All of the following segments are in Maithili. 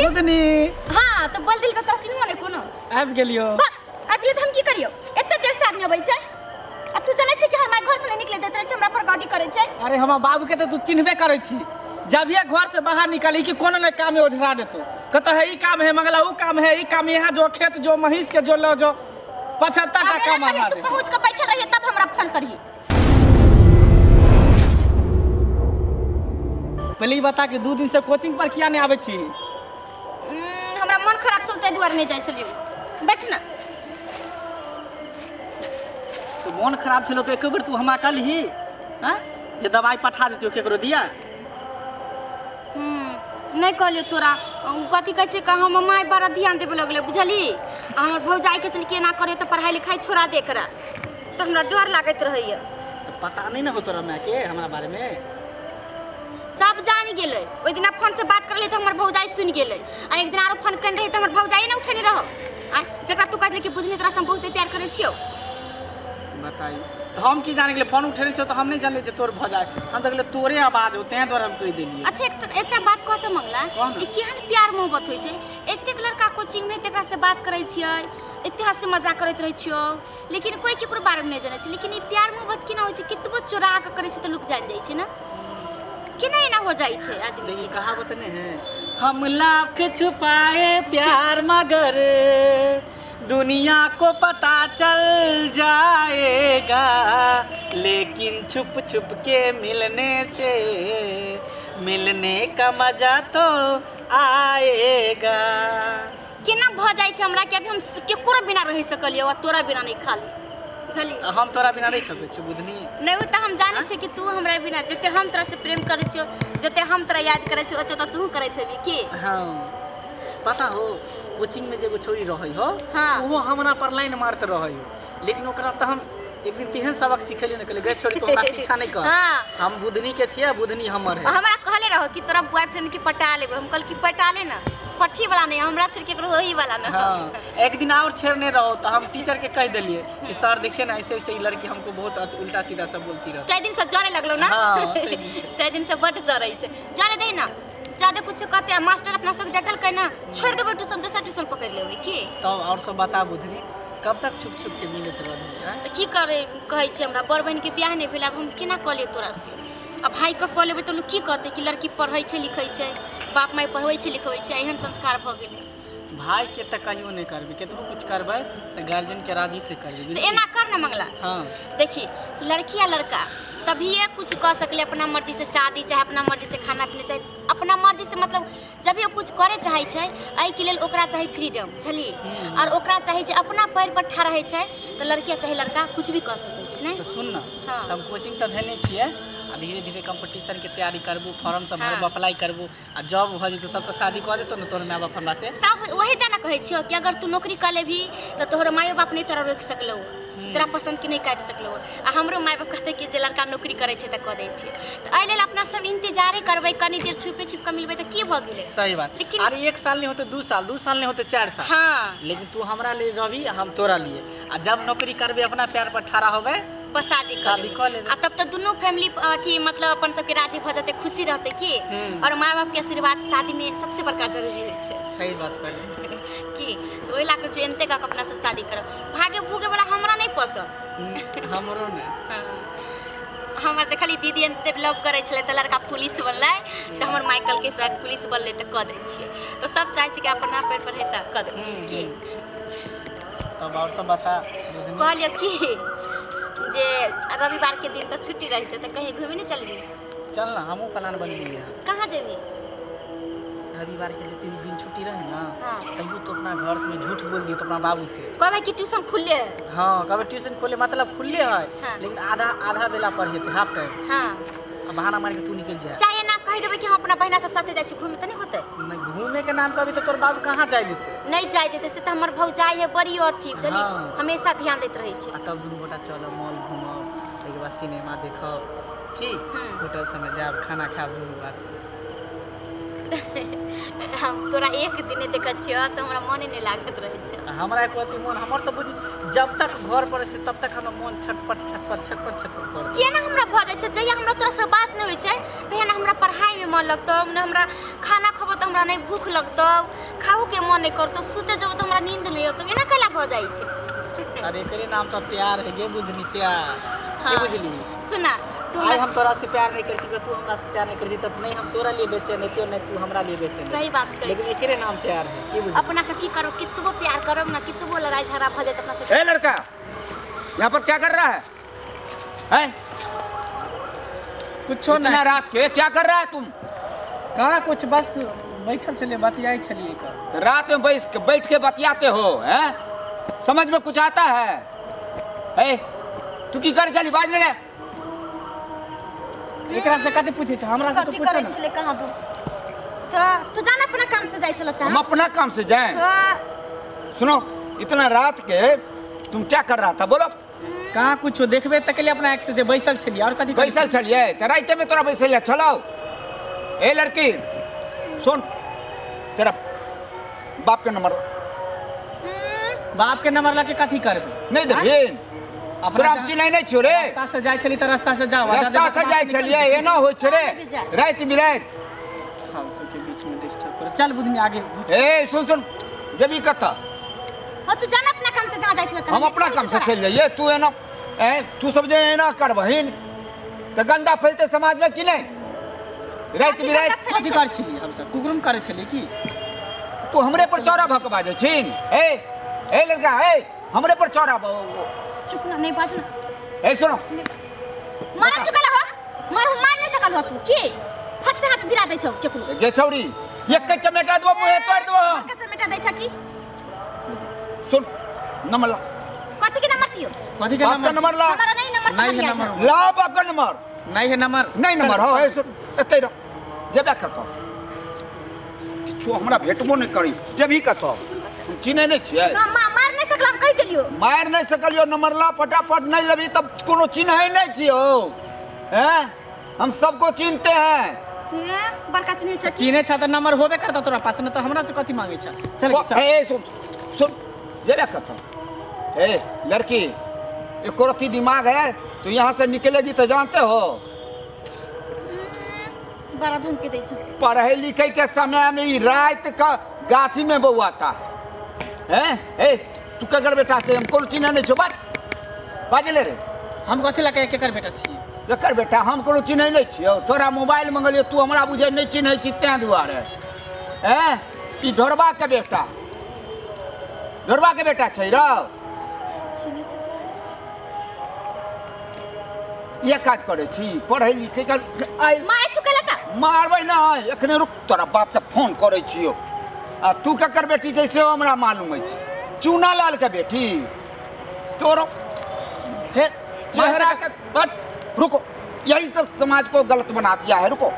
बुझनी। हां त बोल दिल त तोरा चिन्हबो नै कोनो। आबि गेलियो। आबि गेलियो त हम की करियो? एते देर से आदमी अबै छै आ तू जानै छै कि हमर माय घर से नहीं निकले दैत रहै छै, हमरा पर गाड़ी करै छै। अरे हमर बाबू के त तू चिन्हबे करै छी, जब ये घर से बाहर निकली कि कोनो ने काम में ओझरा देतो, कहता है ई काम है मंगला ऊ काम है ई काम, यहाँ जो खेत जो महींस के जो लो जो 75 टा काम आ। तू पहुंच के बैठल रहिए तब हमरा फोन करिए। पहले ई बता कि 2 दिन से कोचिंग पर किया नहीं आबै छी? हमरा मन खराब चलते दुआर नहीं जाय छलियो। बैठ ना। तो मन खराब छलो तो एक बेर तू हमरा कहलही हां जे दवाई पठा देतियो केकरो दिया। नहीं कहलियो तोरा। कथी कहै छै कि हमर माय बड़ा ध्यान देबे लगलै बुझली, आ हमर भौजाई के चल के एना करे त पढ़ाई लिखाई छोड़ा दे एकरा, त हमरा डर लागैत रहैया। त पता नहीं ना हो तोरा माय के हमरा बारे में? सब जान गेलै। ओहि दिना फोन से बात करले त हमर भौजाई सुनि गेलै, आ एक दिन आरो फोन केने रही त हमर भौजाई ने उठेने रहो, आ जकरा तू कहले कि बुझनी तोरा से हम बहुते प्यार करै छियौ। बताई तो हम की जाने गेलै, फोन उठेने छियौ त हम नहीं जानले जे तोर भ जाए, हम त कहले तोरे आवाज हो तें द्वारा हम कहि देलियै। अच्छा एकटा बात कहत मंगला, ई केहन प्यार मोहब्बत होइ छै? एतेक लड़का कोचिंग में तकरा से बात करै छियै, एते हंसी मजाक करैत रहै छियौ, लेकिन कोई केकरो बारे में नहीं जानै छै। लेकिन ई प्यार मोहब्बत केना होइ छै? कतबो चोरा के करै छै त लोक जान जाइ छै ना, केना एना हो जाइ छै आदमी के? कहावत नहीं है, हम लाख छुपाए प्यार मगर दुनिया को पता चल जाएगा, लेकिन छुप छुप के मिलने से मिलने का मजा तो आएगा। केना भ जाइ छै हमरा कि अभी हम केकरो बिना रहि सकलियो आ तोरा बिना नहीं खाली बुझली? हम तोरा बिना रहि सकै छी बुधनी? नहीं ओ त हम जानै छी कि तू हमरा बिना जते हम तोरा से प्रेम करै छियो, जते हम तोरा याद करै छियो, ओते त तू करैत हेबी की? हां पता हो कोचिंग में जे एगो छोरी रहै हो। हाँ। वो हमरा पर लाइन मारते रहै हो, लेकिन ओकरा त हम एक दिन तेहन सबक सिखेलियै ने, कहलियै गै छोरी तो हमरा पीछा नहीं कर। हाँ। हम बुधनी के छियै, बुधनी हमर है। हमरा कहले रहो कि तोरा बॉयफ्रेंड के पटा लेबै, हम कहल कि पटा ले ना, पट्टी वाला नहीं हमरा छोड़ के केकरो ओही वाला ना। हाँ। एक दिन और छेड़ने रहो तो हम टीचर के कह देलिए कि सर देखिए ना ऐसे ऐसे लड़की हमको बहुत उल्टा सीधा सब बोलती रहती। तै दिन से जरे लगलो ना? हाँ, तै दिन से बड जरै छै। जरे दे ना ज्यादा कुछ कहते आ मास्टर अपना सब डटल के ना छोड़ देबै ट्यूशन, दोसर ट्यूशन पकड़ लेबै की? तब और सब बता बुधनी, कब तक छुप छुप के मिलत रहबी? त की करे कहै छै हमरा बड़ बहिन के बियाह नहीं भेल, आब हम केना कऽ लेब तोरा से? आ भाई के कऽ लेबै त लोग की कहतै कि लड़की पढ़ै छै लिखै छै, बाप माय पढ़बै छै लिखबै छै, एहन संस्कार भऽ गेलै। भाई के त कहियो नहीं करबी, केतबो कुछ करबै त गार्जियन के राजी से करबी। त एना कर ना मंगला। हां देखी लड़की या लड़का तभी ये कुछ कह सकले अपना मर्जी से शादी, चाहे अपना मर्जी से खाना पीना, चाहे अपना मर्जी से, मतलब जब ये कुछ करे चाहे छै एहि के लेल ओकरा चाही फ्रीडम बुझली, और ओकरा चाही जे अपना पैर पर ठाढ़ रहै छै, त लड़की चाहे लड़का कुछ भी कह सकै छै नै? त सुन ना। हाँ। त हम कोचिंग त धेने छियै आ धीरे धीरे कंपटीशन के तैयारी करबू, फॉर्म सब भरबू, अप्लाई करबू, आ जॉब भ जेतौ तब त शादी कऽ देतौ ने तोहर माय बाप हमरा से। तब वही त ना कहै छियौ कि अगर तू नौकरी कर लेबही त तोहर मायो बाप नहीं तोरा रोकि सकलौ, तोरा पसंद के नहीं काटि सकलौ, आ हमरो माय बाप कहतै कि जे लड़का नौकरी करै छै त कऽ दै छियै। त एहि लेल अपना सब इंतजारे करबै, कनी देर छुपे छुप के मिलबै त की भऽ गेलै? सही बात। लेकिन अरे 1 साल नहीं होते 2 साल, 2 साल नहीं होते 4 साल। हाँ। लेकिन तू हमरा लिए रहबी, हम तोरा लिए, आ जब नौकरी करबे अपना पैर पर ठाड़ा होबे बस शादी कर लेबै, आ तब त दुनू फैमिली अथी मतलब अपन सबके राजी भऽ जेतै, खुशी रहतै की? और माय बाप के आशीर्वाद शादी में सबसे बड़का जरूरी होइ छै। सही बात कहली की? तो ओहि लए कऽ छै एनते कऽ के अपना सब शादी करब। भागे भूगे वाला हमरा नहीं पसंद। हमरो नहीं। हाँ। हमर देखली दीदी एनते लव करै छलै त लड़का पुलिस बनलै, त हमर माय कहलकै शायद पुलिस बनलै त कऽ दै छियै, त सब चाहै छै कि अपना पैर पर है त कऽ दै छियै की? तब और सब बता। कहलियै की जे रविवार के दिन त छुट्टी रहै छै त कहीं घूमे नहीं चलबी? चल ना, हमहूँ प्लान बनेलियै। कहाँ जेबी? रविवार के जे दिन छुट्टी रहे ना। हाँ। तैयो तो अपना घर में झूठ बोल दिए तो अपना बाबू से कहबै कि ट्यूशन खुलले है। हाँ कहबै ट्यूशन खोले मतलब खुलले है। हाँ। लेकिन आधा आधा बेला पढ़ेतै, हाफ टाइम। हाँ। आ बहाना मार के तू निकल जा। चाहे ना कहि देबै कि हम अपना बहिना सब साथे जाइ छी घूमे त नहीं होतै? नहीं, घूमे के नाम कहबी त तोर बाबू कहाँ जाय देतै? नहीं जाय देतै, से त हमर भौजाई है बड़ी अथी बुझली। हाँ। हमेशा ध्यान दैत रहै छै। आ तब दुनू गोटा चलब मॉल घूमब, ताहिके बाद सिनेमा देखब की, होटल सबमे जायब, खाना खायब दुनू आदमी। हम तोरा एक दिन देखै छियो त हमरा मन नै लागत रहै छै। हमरा एक अथी मन हमर त बुझी जब तक घर पर छै तब तक हमर मन छटपट छटपट छटपट छटपट कर केना हमरा भ जाइ छै। जहिया हमरा तोरा से बात नै होइ छै तहिया ना हमरा पढ़ाई में मन लगतौ, ना हमरा खाना खबो त हमरा नै भूख लगतौ, खाओ के मन नै करतौ, सुते जबो त हमरा नींद नै औतौ, एना कैला भ जाइ छै। अरे एकरे नाम तो प्यार है गे बुझनी प्यार। के बुझली सुना तू आज हम तोरा से प्यार नहीं करती तू हमरा से प्यार नहीं करती तब नहीं हम तोरा लिए बेचैन नहीं नहीं तू हमरा लिए बेचैन। सही बात कहै लेकिन एकरे नाम प्यार है। की बुझली अपना सब की करो कितबो प्यार करब ना कितबो लड़ाई झगड़ा भ जात अपना सब। ए लड़का यहाँ पर क्या कर रहा है? हैं कुछो नहीं, इतना रात के क्या कर रहा है तुम? कहाँ कुछ बस बैठल छलिए बतियाई छलिए। तो रात में बैठ के बतियाते हो हैं? समझ में कुछ आता है? ए तू की कर चली बाज लगे एकरा से कथि पूछै छै हमरा से तो कथि पूछ करै छले कहाँ तू? तो तू जान अपना काम से जाय छल त हम अपना काम से जाएं। तो सुनो इतना रात के तुम क्या कर रहा था बोलो? कहाँ कुछो देखबे त के अपना एक से जे बैसल छलिए और कथि बैसल छलिए त राते में तोरा बैसल छलौ। ए लड़की सुन तेरा बाप के नंबर बाप के नंबर लाके कथि करबे? नहीं देबी अपना चिन्है नहीं छो रे। रास्ता से जाय छली त रास्ता से जाओ, रास्ता से जाय छलिए एना होय छै रे राति बिराति फालतू के बीच में डिस्टर्ब कर। चल बुधनी आगे। ए सुन सुन जेबी कत? हां तू जान अपना काम से जहां जाय छल त हम अपना काम से चल जाइए। तू एना ए तू सब जे एना करबहिन त गंदा फैलते समाज में कि नहीं? राति बिराति कथि कर छली हम सब कुकुरम करे छली की तू हमरे पर चौरा भक बाजै छिन? ए ए लड़का ए हमरे पर चौरा चुप ना नहीं बाज ना। ए सुनो मारा चुकल हो मार मार नहीं सकल हो तू की फट से हाथ गिरा दै छौ केकरो गे छौरी एक के चमेटा दबो मुहे पर दबो के चमेटा दै छ की? सुन नंबर ला। कथि के नंबर दियो? कथि के नंबर? नंबर ला। हमरा नहीं नंबर नहीं है नंबर ला बाप का नंबर नहीं है नंबर नहीं नंबर हो। ए सुन एतै रह जेबे कत किछु हमरा भेटबो नहीं करी जेबी कत चिन्है नहीं छियै ना मार नहीं सकल हम कहि देलियो मार नहीं सकलियो नंबर ला फटाफट नहीं लेबी तब कोनो चिन्है नहीं छियो हैं? हम सबको चिन्हते हैं। बड़का चिन्है छ चिन्है छ त नंबर होबे करता तोरा पास न त हमरा से कथि मांगै छ? चल चल। ए सुन सुन जेबे कत ए लड़की एको रत्ती दिमाग है तो यहाँ से निकलेगी तो जानते हो बड़ा धमकी दै छ। पढ़े लिखे के समय में ई रात का गाछी में बौआता है हैं? ए तू केकर बेटा छै? हम कोनो चिन्है नहीं छौ बात बाजले रे। हम कथि लके केकर बेटा छी? केकर बेटा हम कोनो चिन्है नहीं छियौ। तोरा मोबाइल मंगलियो तू हमरा बुझै नहीं चिन्है छी तें दुआरे हैं? ई ढोरबा के बेटा ढोरबा के बेटा छै रौ। चिन्है छै ये काज करै छी पढ़ै लिखै के आइ मारै चुकल त मारबै नै एखने रुक तोरा बाप के फोन करै छियौ। आ तू केकर बेटी छै से हमरा मालूम अछि चूना लाल के बेटी तोरो फिर चेहरा के बट रुको यही सब समाज को गलत बना दिया है। रुको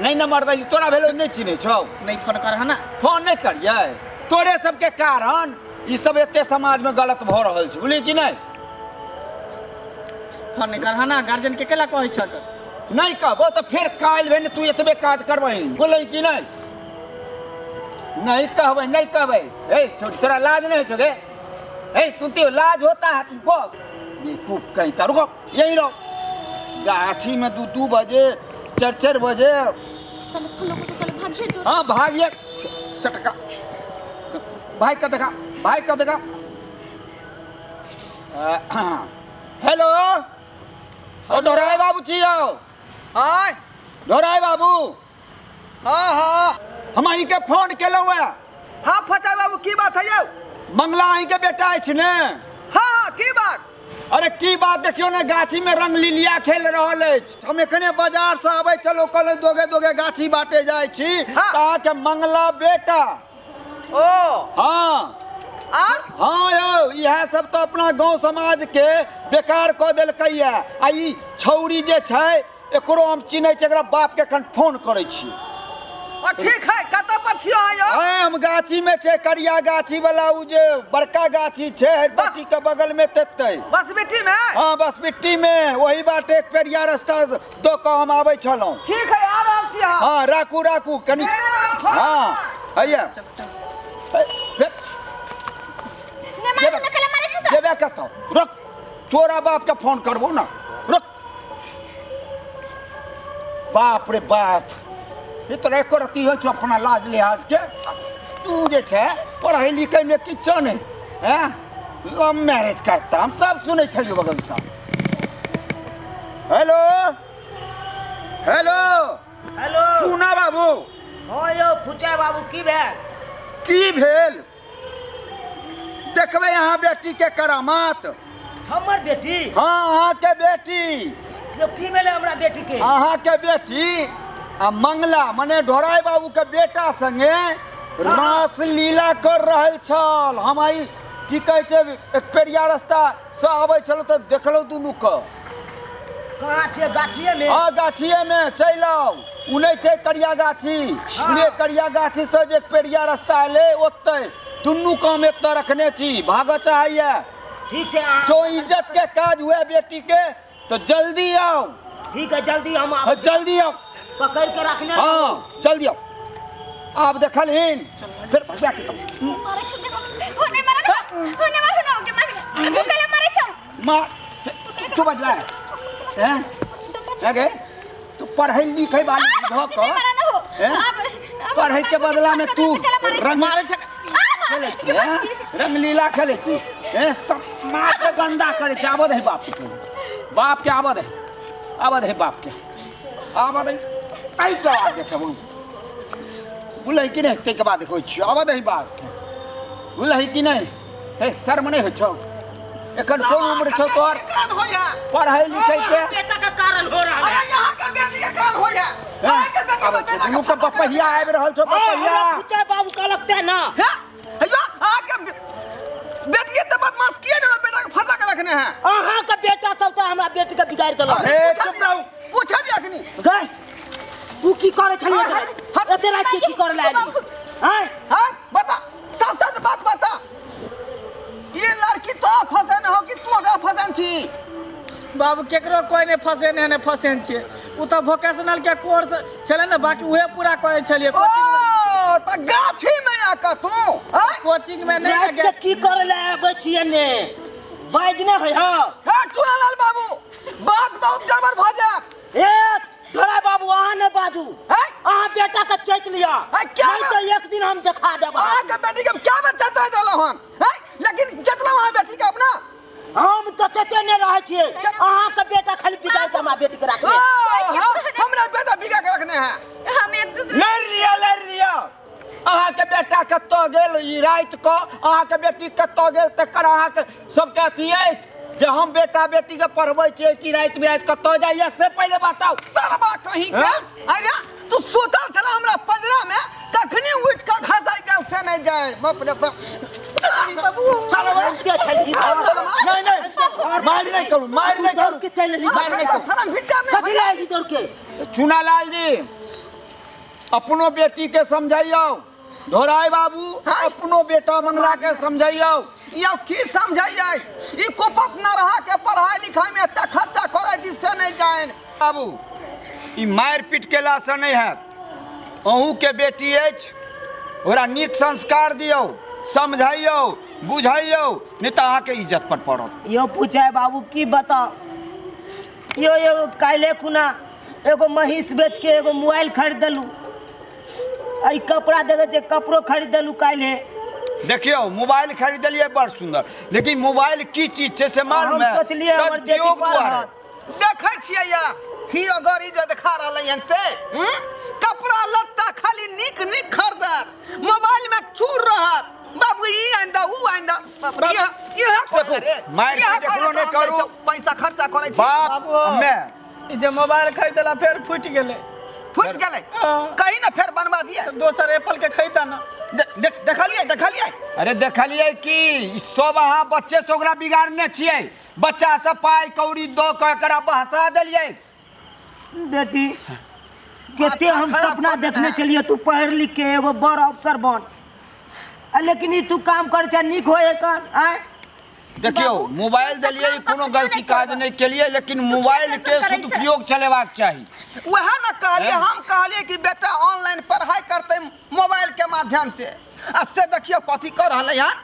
नहीं नंबर दै तोरा भेलो नहीं चिन्है छौ नहीं फोन कर है ना फोन नहीं करियै तोरे सबके कारण ई सब एते समाज में गलत भ रहल छै बुझली कि नहीं? फोन नहीं कर है ना गार्जियन के केला कहै छ नहीं कहबो तो फिर काल्हि भेने तू एतबे काज करबही बोलै कि नहीं? नहीं कहबै नहीं कहबै। ए छोड़ तोरा लाज नहीं छौ गे? ए सुनती हो लाज होता है तुमको बेवकूफ कहीं का। रुको यही रहो गाछी में 2 2 बजे 4 4 बजे। हाँ भागिए सटका भाई का देखा भाई का देखा। हेलो ओ ढोराय बाबू छी आओ। हाय ढोराय बाबू। हाँ हाँ हम अहीं के फोन केलहुँ है। हाँ फटाई बाबू की बात है यौ? मंगला अहीं के बेटा अछि ने? हाँ हाँ की बात? अरे की बात देखियो ने गाछी में रंग लिलिया खेल रहल अछि। हम एखने बाजार से आबै छलहुँ कहलहुँ दोगे दोगे गाछी बाटे जाइ छी हाँ। तऽ अहाँके मंगला बेटा ओ हाँ आर हाँ यौ इएह सब तऽ अपना गाँव समाज के बेकार कऽ देलकैया। आ ई छौरी जे छै एकरो हम चिन्है छी एकरा बाप के एखन फोन करै छी। ठीक है कतऽ पर छियै अहाँ यौ? हम गाछी में छै करिया गाछी वाला उ जे बड़का गाछी छै बसी के बगल में तेतै बसबिट्टी में? हाँ बसबिट्टी में वही बाटे एक पेरिया रास्ता दऽ कऽ हम आबै छलहुँ। ठीक है आ रहल छी। हाँ हाँ राखू राखू कनी। हाँ हैया चल चल ने मारू न कला मारे छु त जेबे कतौ रुक, तोरा बाप के फोन करबो ना, रुक। बाप रे बाप, ई तो एको रत्ती होइ छौ अपना लाज लिहाज के। तू जे छै पढ़ै लिखै में किछो नहीं हैं, लव मैरिज करता, हम सब सुनै छलियो बगल सँ। हेलो हेलो हेलो सुना बाबू। हाँ यौ फुचा बाबू की भेल? की भेल? देखबै अहाँ बेटी के करामात। हमर बेटी? हाँ अहाँ के बेटी। यौ की भेलै हमरा बेटी के? अहाँ के बेटी आ मंगला मने ढोराई बाबू के बेटा संगे रास लीला कर रहल छल। हम आई की कहै छै एक पेरिया रास्ता से आबै छलहुँ तऽ देखलहुँ दुनू के। कहाँ छै? गाछिए में? हाँ गाछिए में चलि आउ। उ नहि छै करिया गाछी, उने करिया गाछी से जे पेरिया रास्ता एलै ओतै दुनू के हम एतऽ रखने छी। भागऽ चाहैया? ठीक छै। जो इज्जत के काज हुए बेटी के तो जल्दी आओ। ठीक है जल्दी हम आबै। जल्दी आओ, पकड़ के रखने। हाँ जल्दी आओ। आप देखलहीन फिर भगवा के मारे छु देखो। हो नै मारे ना, हो नै मारे ना, के मारे तू कला मारे छौ। मार तू बजला हैं अगे तू पढ़ै लिखै वाली भ क पढ़ै के बदला में तू रंग मारे छ खेलै छी, रंगलीला खेलै छी, हैं सब मार के गंदा करै छी। आबऽ दही बाप के, बाप के आबऽ दही, आबऽ दही बाप के, आबऽ दही। एहि के बाद देखबौ बुझलही कि नहि? ताहिके बाद देखै छियौ। आबऽ दही बाप के, बुझलही कि नहि? हे शर्म नहि होइ छौ? एखन कोन उम्र छौ तोहर पढ़ै लिखै के? बेटा के कारण हो रहल है। अरे यहाँ के बेटी के कारण होइया। दुनू के बपहिया आबि रहल छौ, बपहिया। फुचा बाबू कहलक तें ना। हैया अहाँ के बेटी तऽ बदमाश किए ने बेटा के फंसा के रखने हैं। अहाँ के बेटा सब तऽ हमरा बेटी के बिगाड़ि देलक। हे चुप रहू। पूछे भी अखनी गए तू की करे छलियै? एते राति के की करे लागी? हैं हां बता, सच सच बात बता। ये लड़की तो फंसन हो कि तू अगा फंसन छी? बाबू केकरो कोई नहीं फंसेने ने फंसेन छियै। उ तऽ वोकेशनल के कोर्स छलै ने, बाकी उहे पूरा करै छलियै। ओ त गाछी में आका तू कोचिंग में नहीं लगे की करे ले आबै छियै ने? बाज ने होय। हां हे चुनालाल बाबू बात बहुत गड़बड़ भ जायत। ए ढोरा बाबू अहाँ ने बाजू, अहाँ बेटा के चैत लिया नहीं तो एक दिन हम देखा देब। अहाँ के बेटी के क्या बेर चेता देलहुँ हन? लेकिन चेतलहुँ अहाँ बेटी के अपना? हम तो चेते नहीं रहै छियै। अहाँ के बेटा खाली बिगाड़ के हमरा बेटी के रखने। हमरा बेटा बिगाड़ के रखने हैं। हम एक दूसरे लड़ लिया, लड़ लिया। अहाँ के बेटा कतऽ गेल ई राति कऽ? अहाँ के बेटी कतऽ गेल? तकर अहाँ के सबके अथी अछि जे हम बेटा बेटी के पढ़बै छियै कि राति बिराति कतऽ जाइया से पहिले बताउ। सरबा कहीं के। अरे तू सुतल छला हमरा पंजरा में, कखनी उठ के घसाई गेल से नहीं जाए। बाप रे बाप। नहीं नहीं मार नहीं करू, मार नहीं करू। के चल ली, मार नहीं करू। शर्म भीतर नहीं कथी लागी दौड़ के? चुनालाल जी अपनो बेटी के समझाइयो, ढोराई बाबू अपनो बेटा मंगला के समझाइयो। यौ की समझाइयै? ई कुपत न रहा के पढ़ाई लिखाई में एते खर्चा करै छी से नहीं जाए। बाबू ई मारि पीट केला से नहीं हैत। अहूँ के बेटी अछि, ओकरा नीक संस्कार दियौ, समझाइयौ, बुझाइयौ, नहीं तऽ अहाँके इज्जत पर पड़त। यौ पूछाय बाबू की बताउ यौ, एगो काल्हि खुना एगो महींस बेच के एगो मोबाइल खरीदलू, एहि कपड़ा देखै छियै कपड़ो खरीदलू काल्हि। देखियौ मोबाइल खरीदलियै बड़ सुंदर, लेकिन मोबाइल की चीज छै से मालूम है? सोचलियै हमर बेटी पढ़त। देखै छियै या हीरो गाड़ी जे देखा रहलै हन से कपड़ा लत्ता खाली नीक नीक खरीदत, मोबाइल में चूर रहत। बाबू ई आंदा ऊ आंदा, इहा देखो मार के नहीं करू, पैसा खर्चा करै छी बाप हमे। ई जे मोबाइल खरीदला फेर फूटि गेलै, फूटि गेलै कहीं ना फेर बनवा दिए दोसर एप्पल के खरीदा ना। देखलियै देखलियै। अरे देखलियै कि सब अहाँ बच्चे से ओकरा बिगाड़ने छियै, बच्चा सब पाइ कौड़ी दऽ कऽ एकरा बहसा देलियै। बेटी कते हम सपना देखने चलिए तू पढ़ लिख के एगो बड़ अफसर बन, लेकिन ई तू काम कर छै नीक होय एकर। आय देखियो मोबाइल देलिए कोनो गलती काज नहीं केलिए, लेकिन मोबाइल के सदुपयोग चलेबाक चाही। वह ना कहलिए, हम कहलिए कि बेटा ऑनलाइन पढ़ाई करते मोबाइल के माध्यम से, आ से देखियो कथी कर रहलै हन।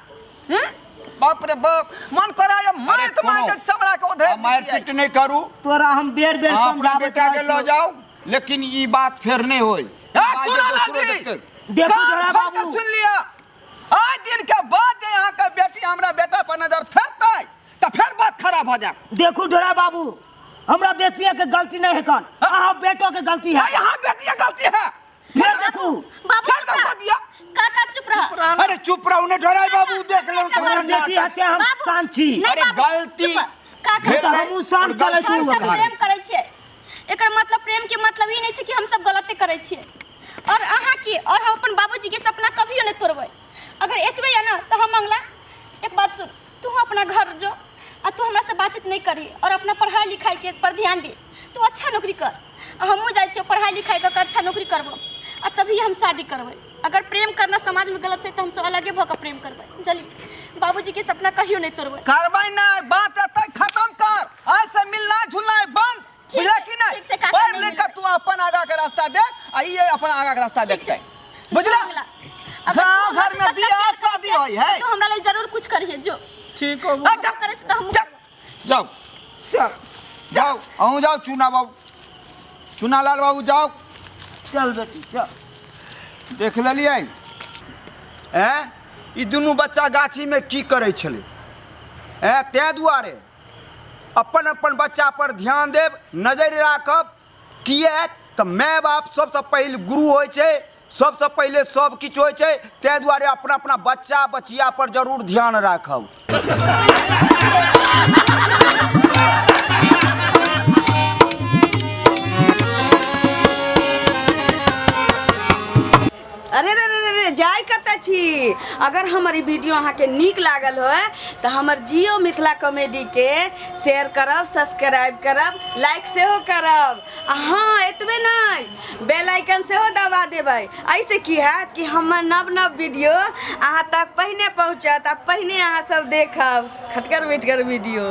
बाप रे बाप, मन करा जे मारत मार के चमड़ा के उधेड़ मारपीट नहीं करू। तोरा हम बेर बेर समझाबे बेटा के ल जाओ, लेकिन ई बात फेर नहीं होई। देखो जरा बाबू सुन लिया, आज दिन के बाद जे यहाँ के बेटी हमरा बेटा पर नजर फेरतै त फेर बात खराब हो जाए। देखो डोरा बाबू, हमरा बेटिया के गलती नहीं है कौन, अहाँ बेटो के गलती है। यहाँ बेटिया गलती है। फिर देखो बाबू फिर देखो दिया काका चुप रह। अरे चुप रहो ने डोरा बाबू, देख लो तुम्हारा बेटी हत्या हम शांत छी। अरे गलती काका हम शांत चलै छी, हम सब प्रेम करै छियै, एकर मतलब प्रेम के मतलब ई नहीं छै कि हम सब गलते करै छियै। और अहाँ की और हम अपन बाबूजी के सपना कभियो नहीं तोड़बै। अगर एतबे या ना तो हम मंगला एक बात सुन, तू अपना घर जो आ तू हमरा से बातचीत नहीं करी और अपना पढ़ाई लिखाई के पर ध्यान दे, तू अच्छा नौकरी कर, हमहूँ जाइ छियै पढ़ाई लिखाई कर अच्छा नौकरी करबो आ तभी हम शादी करबै। अगर प्रेम करना समाज में गलत है तो हम सब अलगे भऽ के प्रेम करबै। चली बाबूजी के सपना कहियो नहीं तोड़बै। करबै नहीं, बात एतै खत्म कर, आज से मिलना जुलना बंद, बुझला कि नहीं? पढ़ लिख के तू अपन आगा के रास्ता देख आ ये अपन आगा के रास्ता देख, बुझला? गाँव घर में बियाह शादी होई है तो हमरा लेल जरूर कुछ करिए जो ठीक हो। जब करे त हम जाओ चल जाओ, अहूँ जाओ चुना बाबू, चुना लाल बाबू जाओ। चल बेटी चल। देख लेलियै हैं ई दुनू बच्चा गाछी में की करै छलै हैं, तैं दुआरे अपन अपन बच्चा पर ध्यान देब, नजर राखब, किए तऽ my बाप सबसँ पहिल गुरु होइ छै, सबसँ पहिले सब किछु होइ छै, तैं दुआरे अपना अपना बच्चा बचिया पर जरूर ध्यान राखब। अरे रे रे रे जाय कतऽ छी। अगर हमर ई वीडियो अहाँके नीक लागल होय तऽ हमर जियो मिथिला कॉमेडी के शेयर करब, सब्सक्राइब करब, लाइक सेहो करब, आ हाँ एतबे नहि बेल आइकन सेहो दबा देबै। एहिसँ की हैत कि हमर नव नव वीडियो अहाँ तक पहिने पहुँचत आ पहिने अहाँ सब देखब खटगर मिटगर वीडियो।